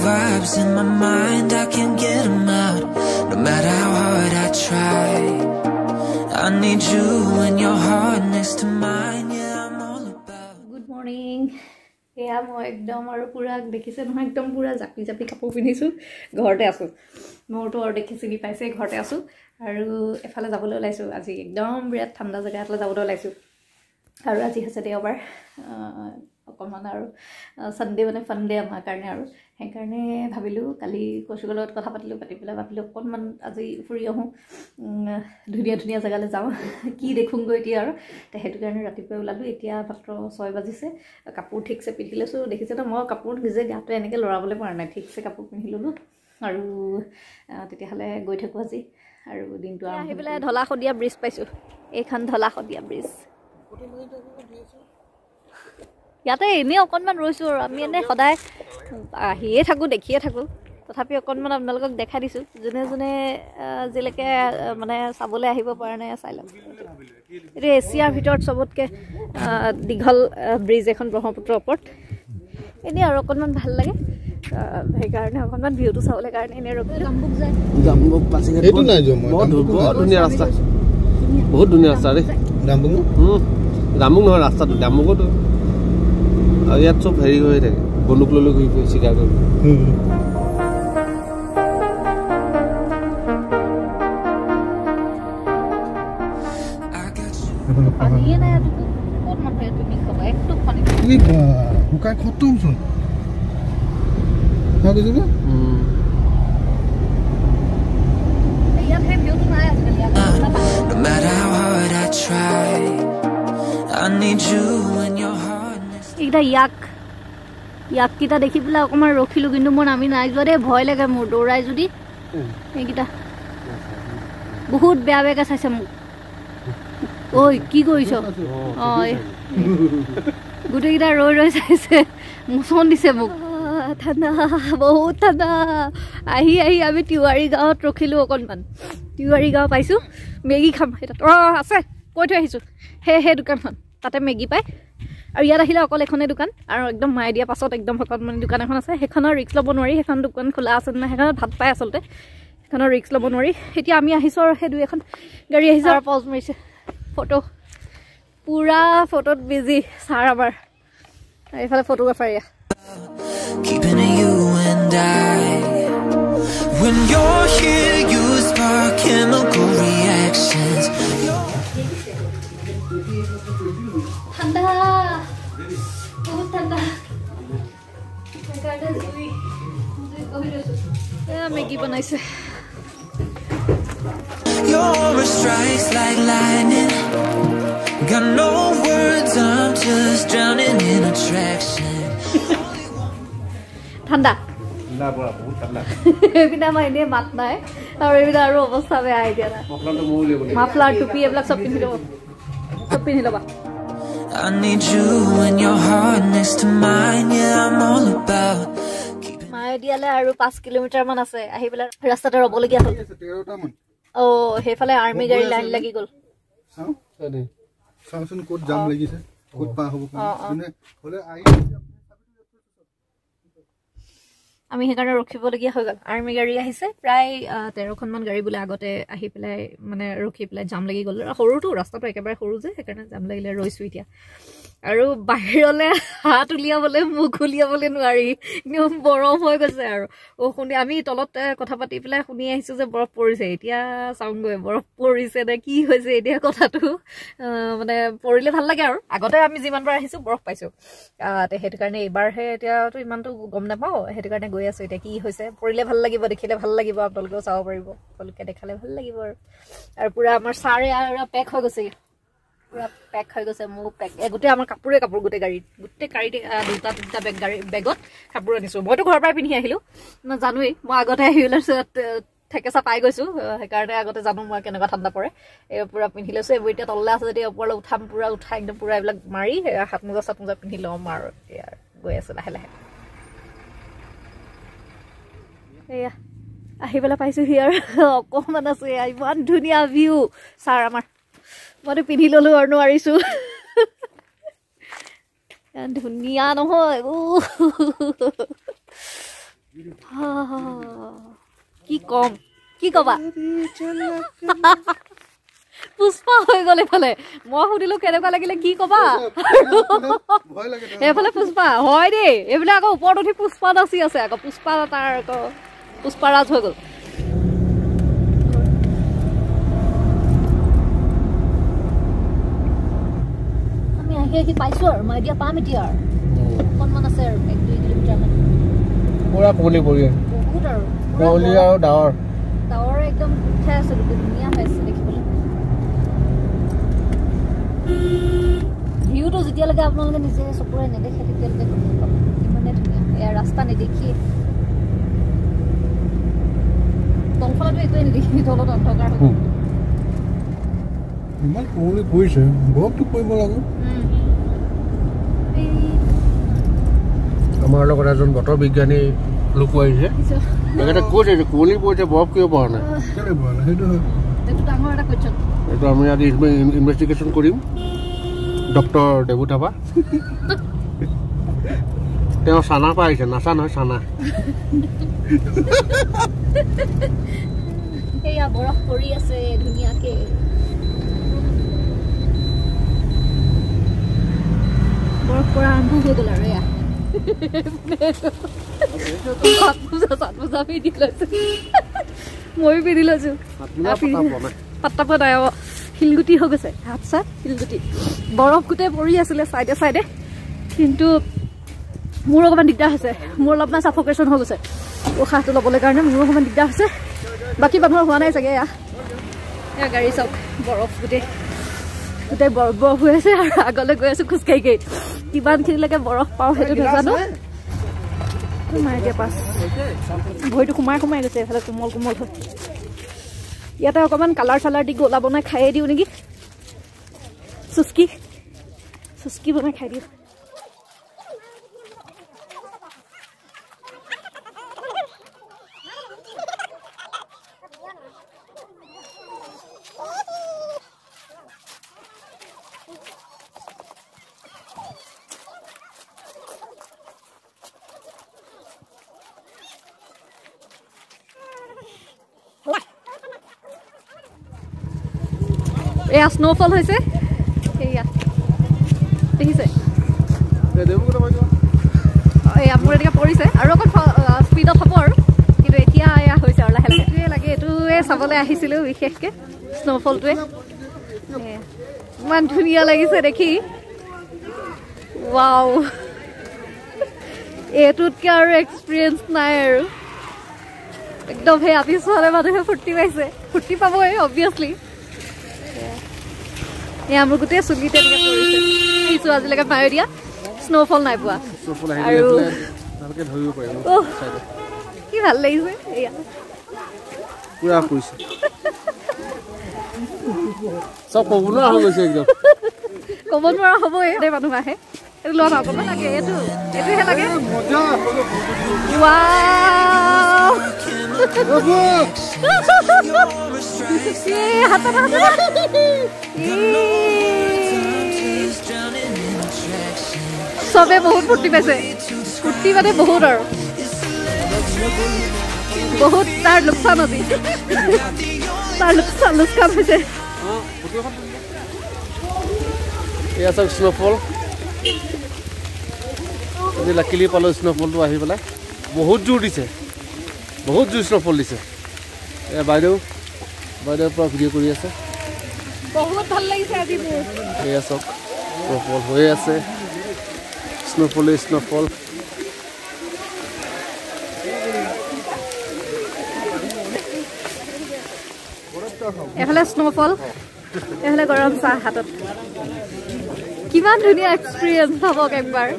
vibes in my mind, I can't get them out, no matter how hard I try. I need you and your heart next to mine, yeah, I'm all about. Good morning. এয়া মই একদম আৰু পুৰা দেখিছে নহয়, একদম পুৰা জাপি জাপি কাপোৰ পিন্ধিছোঁ, ঘৰতে আছোঁ। মোৰতো আৰু দেখি চিনি পাইছে, ঘৰতে আছোঁ। আৰু এফালে যাবলৈ ওলাইছোঁ আজি, একদম বিৰাট ঠাণ্ডা জেগা এটালৈ যাবলৈ ওলাইছোঁ। আৰু আজি হৈছে দেওবাৰ, অকণমান আৰু ছানডে মানে ফানডে আমাৰ কাৰণে আৰু সেইকাৰণে ভাবিলোঁ, কালি কৌশিকৰ লগত কথা পাতিলোঁ, পাতি পেলাই ভাবিলোঁ অকণমান আজি ফুৰি আহোঁ, ধুনীয়া ধুনীয়া জেগালৈ যাওঁ, কি দেখোঁগৈ এতিয়া আৰু। সেইটো কাৰণে ৰাতিপুৱাই ওলালোঁ। এতিয়া মাত্ৰ 6 বাজিছে। কাপোৰ ঠিকছে পিন্ধি লৈছোঁ, দেখিছে ন, মই কাপোৰ নিজে গাটো এনেকৈ লৰাবলৈ পৰা নাই, ঠিকছে কাপোৰ পিন্ধি ল'লোঁ। আৰু তেতিয়াহ'লে গৈ থাকোঁ আজি আৰু দিনটো। আহি পেলাই ঢলা শদিয়া ব্ৰিজ পাইছোঁ, এইখন ঢলা শদিয়া ব্ৰিজ। ইয়াতে এনেই অকণমান ৰৈছোঁ আৰু আমি এনেই সদায় আহিয়ে থাকোঁ, দেখিয়ে থাকোঁ, তথাপি অকণমান আপোনালোকক দেখাই দিছোঁ। যোনে যোনে যিলৈকে মানে চাবলৈ আহিব পৰা নাই চাই লওক। এইটো এছিয়াৰ ভিতৰত চবতকৈ দীঘল ব্ৰিজ এখন ব্ৰহ্মপুত্ৰৰ ওপৰত। এনেই আৰু অকণমান ভাল লাগে, সেইকাৰণে অকণমান ভিউটো চাবলৈ কাৰণে এনেই ৰখিলোঁ। ধুনীয়া ৰাস্তা, বহুত ধুনীয়া ৰাস্তা দেই। দামুক নহয় ৰাস্তাটো, দামুকতো। আৰু ইয়াত চব হেৰি হৈ থাকে, বন্দুক লৈ লৈ ঘূৰি ফুৰে, চিকাৰ কৰি। শুকাই খতমচোন। No matter how hard I try, I need you and your heart next. এইকেইটা ইয়াক ইয়াককেইটা দেখি পেলাই অকণমান ৰখিলোঁ, কিন্তু মই নামি নাই যোৱা দেই, ভয় লাগে মোৰ দৌৰাই যদি। এইকেইটা বহুত বেয়া বেয়াকৈ চাইছে মোক। ঐ কি কৰিছ? অঁ, গোটেইকেইটা ৰৈ ৰৈ চাইছে, মোচন দিছে মোক। ঠাণ্ডা, বহুত ঠাণ্ডা। আহি আহি আমি তিৱাৰী গাঁৱত ৰখিলোঁ অকণমান। তিৱাৰী গাঁও পাইছোঁ, মেগী খাম। সেই তাত অঁ আছে, কৈ থৈ আহিছোঁ, সেই দোকানখন, তাতে মেগী পায়। আৰু ইয়াত আহিলে অকল এখনেই দোকান, আৰু একদম মায়ে দিয়া পাছত একদম অকণমান দোকান এখন আছে, সেইখনৰ ৰিক্স ল'ব নোৱাৰি। সেইখন দোকান খোলা আছে নাই, সেইখনত ভাত পায় আচলতে, সেইখনৰ ৰিক্স ল'ব নোৱাৰি। এতিয়া আমি আহিছোঁ আৰু সেই দুই এখন গাড়ী আহিছে আৰু পজ মাৰিছে, ফটো পূৰা ফটোত বিজি ছাৰ আমাৰ। এইফালে ফটোগ্ৰাফাৰ এয়া। Keeping it you and I. When you're here, you spark chemical reactions. ঠাণ্ডা, বহুত ঠাণ্ডা, সেইকাৰণে জুই জুই বহি লৈছোঁ। এয়া মেগী বনাইছে। Your aura strikes like lightning. Got no words, I'm just drowning in attraction. ঠাণ্ডা এইপিনে আমাৰ এনেই মাত নাই, আৰু এইপিনে আৰু অৱস্থা বেয়া এতিয়া। মাফলাৰ, টুপি এইবিলাক চব পিন্ধি ল'ব, চব পিন্ধি ল'বা। I need you and your heart next to mine, yeah, I'm all about. মায়ে দিয়ালে আৰু 5 কিলোমিটাৰ মান আছে, আহি পেলাই ৰাস্তাতে ৰ'বলগীয়া হ'ল। অ' সেইফালে আৰ্মি গাড়ী লাইন লাগি গ'ল। চাওঁচোন ক'ত জাম লাগিছে, ক'ত পাৰ হ'ব। আমি সেইকাৰণে ৰখিবলগীয়া হৈ গ'ল। আৰ্মি গাড়ী আহিছে, প্ৰায় 13খনমান গাড়ী বোলে আগতে আহি পেলাই মানে ৰখি পেলাই জাম লাগি গ'ল। সৰুটো ৰাস্তাটো একেবাৰে সৰু যে, সেইকাৰণে জাম লাগিলে, ৰৈছোঁ এতিয়া। আৰু বাহিৰলৈ হাত উলিয়াবলৈ, মুখ উলিয়াবলৈ নোৱাৰি, একদম বৰফ হৈ গৈছে। আৰু শুনি আমি তলত কথা পাতি পেলাই শুনি আহিছোঁ যে বৰফ পৰিছে। এতিয়া চাওঁগৈ বৰফ পৰিছে নে কি হৈছে। এতিয়া কথাটো মানে পৰিলে ভাল লাগে আৰু। আগতে আমি যিমানবাৰ আহিছোঁ বৰফ পাইছোঁ, সেইটো কাৰণে এইবাৰহে এতিয়াতো ইমানটো গম নাপাওঁ, সেইটো কাৰণে গৈ আছোঁ। এতিয়া কি হৈছে, পৰিলে ভাল লাগিব, দেখিলে ভাল লাগিব, আপোনালোকেও চাব পাৰিব, সকলোকে দেখালে ভাল লাগিব। আৰু আৰু পূৰা আমাৰ ছাৰে আৰু পেক হৈ গৈছে, পূৰা পেক হৈ গৈছে, মোৰ পেক গোটেই আমাৰ কাপোৰে কাপোৰ, গোটেই গাড়ীত, গোটেই গাড়ীত দুটা তিনিটা বেগ, গাড়ী বেগত কাপোৰ আনিছোঁ। মইতো ঘৰৰ পৰাই পিন্ধি আহিলোঁ, মই জানোৱেই, মই আগতে আহি পেলাই থেকেচা পাই গৈছোঁ, সেইকাৰণে আগতে জানো মই কেনেকুৱা ঠাণ্ডা পৰে। এই পূৰা পিন্ধি লৈছোঁ এইবোৰ। এতিয়া তললৈ আছে যদি ওপৰলৈ উঠাম, পূৰা উঠাই একদম পূৰা এইবিলাক মাৰি হাত মোজা চাত মোজা পিন্ধি ল'ম আৰু। এতিয়া গৈ আছোঁ লাহে লাহে। এয়া আহি পেলাই পাইছোঁহি আৰু অকণমান আছোঁ। এয়া ইমান ধুনীয়া ভিউ ছাৰ আমাৰ, মইতো পিন্ধি ল'লোঁ আৰু নোৱাৰিছোঁ। ধুনীয়া নহয়। কি কম, কি কবা, পুষ্পা হৈ গ'ল এইফালে। মই সুধিলো কেনেকুৱা লাগিলে, কি কবা, এইফালে পুষ্পা হয় দেই। এইবিলাক আকৌ ওপৰত উঠি পুষ্পা নাচি আছে, আকৌ পুষ্পা তাৰ আকৌ পুষ্পাৰাজ হৈ গ'ল। আমি আহি আহি পাইছো আৰু মাইদিয়া পাম এতিয়া, আৰু অকণমান আছে আৰু 1-2 কিলোমিটাৰমান। পুৰা কুঁৱলী পৰি আছে, বহুত আৰু কুঁৱলী আৰু ডাৱৰ, ডাৱৰ একদম উঠাই আছে, গোটেই ধুনীয়া হৈ আছে দেখিবলৈ। ভিউটো যেতিয়ালৈকে আপোনালোকে নিজে চকুৰে নেদেখে তেতিয়ালৈকে গম নাপাব ইমানে ধুনীয়া। এয়া ৰাস্তা নেদেখিয়ে, তলফালেতো একোৱে নেদেখি, তলত অন্ধকাৰ হৈ গ'ল। ইমান কুঁৱলী পৰিছে, বৰফটো পৰিব লাগে। আমাৰ লগত এজন বতৰ বিজ্ঞানী লোকো আহিছে, তেখেতে কৈছে যে কুঁৱলী পৰিছে, বৰফ কিয় পৰা নাই। এইটো ডাঙৰ এটা কুৱেশ্যন। এইটো আমি আজি ইনভেষ্টিগেশ্যন কৰিম। ডক্টৰ দেবু থাপা, তেওঁ চানা পৰা আহিছে, নাচা নহয় চানা। এয়া বৰফ পৰি আছে ধুনীয়াকে। বৰফ পৰা আৰম্ভ হৈ গ'ল আৰু এয়া চাট মোজা পিন্ধি লৈছো, ময়ো পিন্ধি লৈছো। পাত্তা পোৱা নাই, শিলগুটি হৈ গৈছে হাত চাত, শিলগুটি। বৰফ গোটেই পৰি আছিলে চাইডে চাইডে, কিন্তু মোৰ অকণমান দিগদাৰ হৈছে, মোৰ অলপমান চাফকেশ্যন হৈ গৈছে উশাহটো ল'বলৈ কাৰণে, মোৰ অকণমান দিগদাৰ হৈছে। বাকী মানুহৰ হোৱা নাই চাগে। এয়া এয়া গাড়ী চাওক, বৰফ গোটেই গোটেই বৰফ বৰফ হৈ আছে। আৰু আগলৈ গৈ আছো খোজকাঢ়ি গাড়ী, কিমানখিনিলৈকে বৰফ পাওঁ সেইটো নাজানো। মায়ে এতিয়া পাছ ভৰিটো সোমাই সোমাই গৈছে এইফালে, কোমল কোমল হৈ। ইয়াতে অকণমান কালাৰ চালাৰ দি গোলা বনাই খায়ে দিওঁ নেকি, চুচকি চুচকি বনাই খাই দিওঁ। এয়া স্ন'ফল হৈছে, এয়া দেখিছে, এয়া মোৰ এনেকৈ পৰিছে আৰু অকণ স্পীডত হ'ব আৰু, কিন্তু এতিয়া এয়া হৈছে আৰু লাহে লাহে। এইটোৱে লাগে, এইটোৱে চাবলৈ আহিছিলোঁ বিশেষকৈ, স্ন'ফলটোৱে ইমান ধুনীয়া লাগিছে দেখি। ৱাও, এইটোতকৈ আৰু এক্সপিৰিয়েঞ্চ নাই আৰু একদম। সেই পিছফালে মানুহে ফূৰ্তি পাইছে, ফূৰ্তি পাবই অবভিয়াছলি। এয়া মোৰ গোটেই চুলিতে এনেকৈ পৰিছে। আহিছোঁ আজিলৈকে মায়'দিয়া স্ন'ফল নাই পোৱা, আৰু কি ভাল লাগিছে। এয়া ক'ব নোৱাৰা হ'বই, মানুহ আহে। এইটো লোৱা নাপাব লাগে, এইটো এইটোহে লাগে। চবে বহুত ফূৰ্তি পাইছে, ফূৰ্তি মানে বহুত আৰু বহুত। তাৰ লোকচান আজি, তাৰ লোকচান লোকচান হৈছে। এয়া চাওক স্ন'ফল, আজি লাকিলি পালোঁ স্ন'ফলটো আহি পেলাই। বহুত জোৰ দিছে, বহুত জোৰ স্ন'ফল দিছে। এয়া বাইদেউ, বাইদেউৰ পৰা ভিডিঅ' কৰি আছে, বহুত ভাল লাগিছে আজি মোৰ। এয়া চাওক স্ন'ফল হৈ আছে, স্ন'ফলে স্ন'ফল। এফালে স্ন'ফল, এফালে গৰম চাহ হাতত, কিমান ধুনীয়া এক্সপিৰিয়েঞ্চ ভাবক একবাৰ।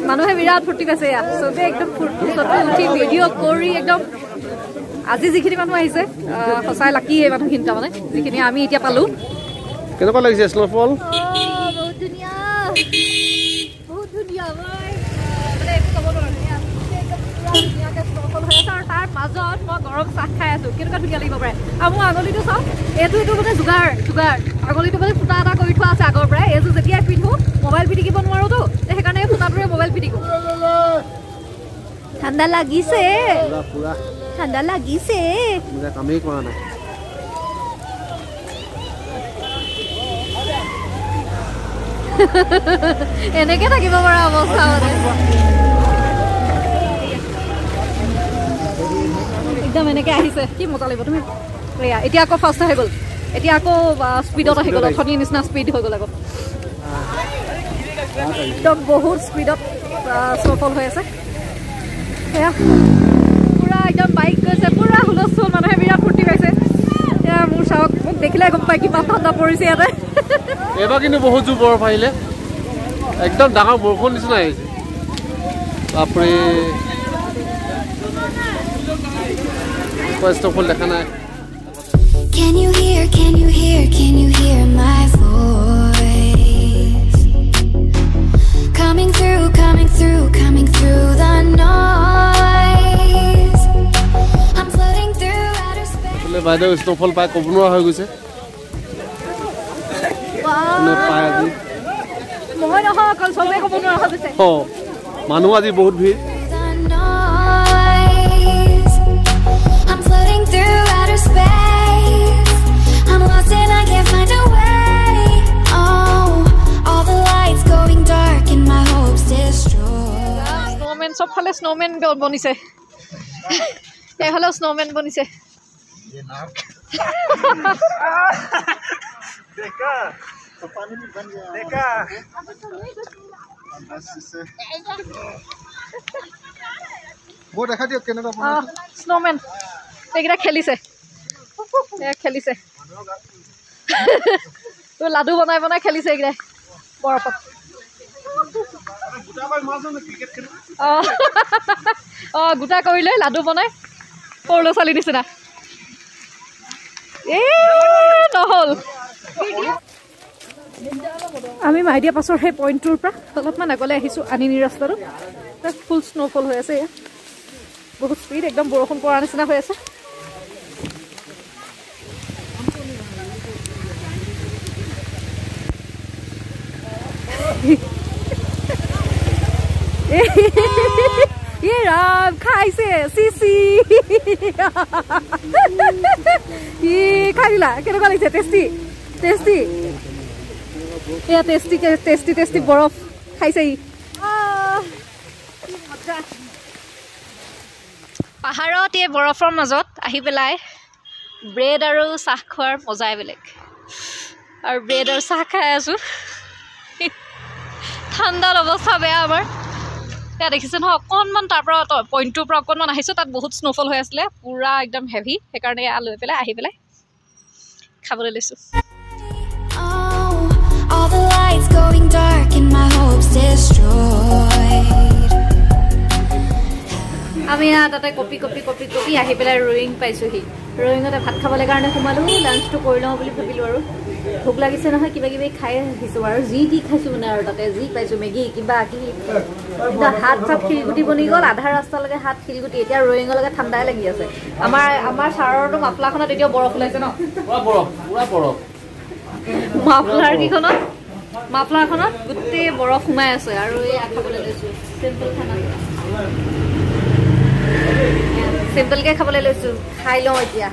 মানুহে বিৰাট ফূৰ্তি পাইছে ইয়াত, চবে একদম ফূৰ্তি, চবে উঠি ভিডিঅ' কৰি একদম। আজি যিখিনি মানুহ আহিছে সঁচাই লাকি এই মানুহখিনি, তাৰমানে যিখিনি আমি এতিয়া পালোঁ। কেনেকুৱা লাগিছে স্ন'ফল? বহুত ধুনীয়া, বহুত ধুনীয়া। মই মানে একো ক'ব নোৱাৰোঁ, একদম পুৰা ধুনীয়াকৈ স্ন'ফল হৈ আছে আৰু তাৰ মাজত মই গৰম চাহ খাই আছোঁ, কেনেকুৱা ধুনীয়া লাগিব পাৰে। আৰু মোৰ আঙুলিটো চাওক, এইটো এইটো মানে যোগাৰ যোগাৰ আঙুলিটো মানে ফুটা এটা কৰি থোৱা আছে আগৰ পৰাই। এইযোৰ যেতিয়াই পিন্ধো মোবাইল পিটিকিব নোৱাৰোঁতো, সেইকাৰণে এই ফুটাটোৰে মোবাইল পিটিকো। ঠাণ্ডা লাগিছে, পুৰা ঠাণ্ডা লাগিছে। কামেই কৰা নাই। এনেকে থাকিব পৰা অৱস্থা মানে একদম এনেকে আহিছে। কি মজা লাগিব তুমি। এয়া এতিয়া আকৌ ফাষ্ট আহি গ'ল, এতিয়া আকৌ স্পীডত আহি গ'ল, অথনিৰ নিচিনা স্পীড হৈ গ'ল আকৌ। একদম বহুত স্পীডত স্ন'ফল হৈ আছে। সেয়া পুৰা একদম বাইক গৈছে, পুৰা হুলস্থুল, মানুহে বিৰাট ফূৰ্তি পাইছে। এয়া মোৰ চাওক, মোক দেখিলে গম পায় কিমান ঠাণ্ডা পৰিছে ইয়াতে। এইবাৰ কিন্তু বহুত জোৰ বৰফ আহিলে, একদম ডাঙৰ বৰষুণ নিচিনা আহিছে। বাপৰে, স্ন'ফল দেখা নাই। Can you hear, can you hear, can you hear my voice? Coming through, coming through, coming through the noise. I'm floating through outer space. বাইদেউ স্ন'ফল পাই ক'ব নোৱাৰা হৈ গৈছে। মানুহ আজি বহুত ভিৰ। চবফালে স্ন'মেন বনিছে, এইফালেও স্ন'মেন বনিছে। স্ন'মেন এইকেইটা খেলিছে, খেলিছে, লাডু বনাই বনাই খেলিছে এইকেইটাই বৰফত। অঁ গোটা কৰিলে লাডু বনাই সৰু ল'ৰা ছোৱালীৰ নিচিনা। এই নহ'ল। আমি মাইদিয়া পাছৰ সেই পইণ্টটোৰ পৰা অলপমান আগলৈ আহিছোঁ, আনিনি ৰাস্তাটো। তাত ফুল স্ন'ফল হৈ আছে, ইয়াত বহুত স্পীড, একদম বৰষুণ পৰা নিচিনা হৈ আছে। এই ৰাম খাইছে, চিচি ই খাই দিলা। কেনেকুৱা লাগিছে? টেষ্টি টেষ্টি, এয়া টেষ্টি টেষ্টি টেষ্টি বৰফ খাইছে ই। পাহাৰত এই বৰফৰ মাজত আহি পেলাই ব্ৰেড আৰু চাহ খোৱাৰ মজাই বেলেগ। আৰু ব্ৰেড আৰু চাহ খাই আছোঁ, ঠাণ্ডাত অৱস্থা বেয়া আমাৰ। এয়া দেখিছে নহয়, অকণমান তাৰ পৰা পইণ্টটোৰ পৰা অকণমান আহিছোঁ, তাত বহুত স্ন'ফল হৈ আছিলে, পূৰা একদম হেভি, সেইকাৰণে এয়া লৈ পেলাই আহি পেলাই খাবলৈ লৈছোঁ। আমি তাতে কপি কপি কপি কপি আহি পেলাই ৰয়িং পাইছোঁহি। ৰয়িঙতে ভাত খাবলৈ কাৰণে সোমালোঁ, লাঞ্চটো কৰি লওঁ বুলি ভাবিলোঁ। আৰু ভোক লাগিছে নহয়, কিবা কিবি খাই আহিছোঁ আৰু যি টি খাইছোঁ মানে, আৰু তাতে যি পাইছোঁ মেগী কিবা কিবি, একদম হাত চাত শিলগুটি বনি গ'ল আধা ৰাস্তালৈকে, হাত শিলগুটি। এতিয়া ৰয়িঙলৈকে ঠাণ্ডাই লাগি আছে। আমাৰ আমাৰ ছাৰৰতো মাফলাখনত এতিয়াও বৰফ ওলাইছে ন, মাফলাৰ কেইখনত, মাফলাৰখনত গোটেই বৰফ সোমাই আছে। আৰু এয়া খাবলৈ লৈছোঁ চিম্পল খানা, চিম্পলকৈ খাবলৈ লৈছোঁ। খাই লওঁ এতিয়া,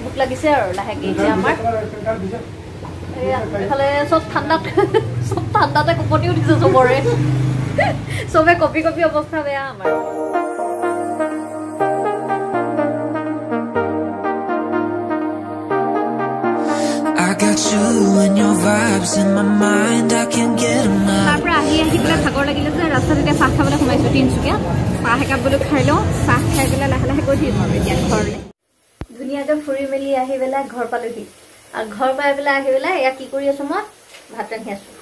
ভোক লাগিছে আৰু লাহেকৈ। এতিয়া আমাৰ এইফালে চব ঠাণ্ডাত, চব ঠাণ্ডাতে কঁপনি উঠিছে চবৰে, চবে কঁপি কঁপি অৱস্থা বেয়া আমাৰ। তাৰ পৰা আহি আহি পেলাই ভাগৰ লাগিলে যে ৰাস্তাত এতিয়া চাহ খাবলৈ সোমাইছোঁ তিনিচুকীয়া। চাহ একাপ বোলো খাই লওঁ, চাহ খাই পেলাই লাহে লাহে গৈ থাকিম আৰু এতিয়া ঘৰলৈ। ধুনীয়াকৈ ফুৰি মেলি আহি পেলাই ঘৰ পালোহি। আৰু ঘৰ পাই পেলাই আহি পেলাই এয়া কি কৰি আছোঁ মই, ভাত ৰান্ধি আছোঁ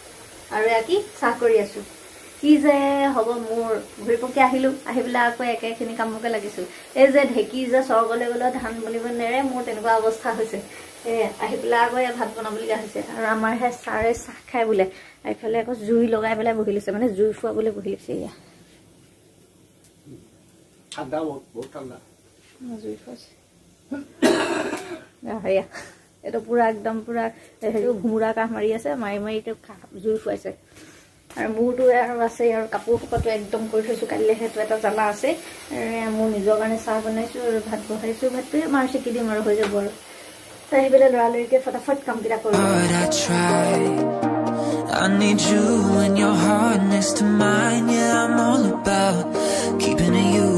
আৰু এয়া কি চাহ কৰি আছোঁ। কি যে হ'ব মোৰ, ঘূৰি পকি আহিলোঁ, আহি পেলাই আকৌ একেখিনি কামকে লাগিছোঁ। এই যে ঢেঁকী যে স্বৰ্গলৈ গ'লেও ধান বুনিব নেৰে, মোৰ তেনেকুৱা অৱস্থা হৈছে। এই আহি পেলাই আকৌ এয়া ভাত বনাবলগীয়া হৈছে। আৰু আমাৰহে ছাৰে চাহ খাই বোলে, এইফালে আকৌ জুই লগাই পেলাই বহি লৈছে, মানে জুই ফুৱাবলৈ বহি লৈছে। এয়া জুই ফুৱাইছে। সেয়া এইটো পূৰা একদম পূৰা হেৰি ভোমোৰা কাহ মাৰি আছে, মাৰি মাৰি তেওঁ জুই ফুৱাইছে। আৰু মোৰতো আৰু আছে আৰু কাপোৰ সোপাটো একদম কৰি থৈছোঁ, কাইলৈ সেইটো এটা জ্বালা আছে। মোৰ নিজৰ কাৰণে চাহ বনাইছোঁ আৰু ভাত বহাইছোঁ, ভাতটোৱে মাৰ চেকি দিম আৰু হৈ যাব। আৰু তো আহি পেলাই লৰালৰিকৈ ফটাফট কামকেইটা কৰোঁ। Hard I try. I need you and your heart next to mine. Yeah, I'm all about keeping it you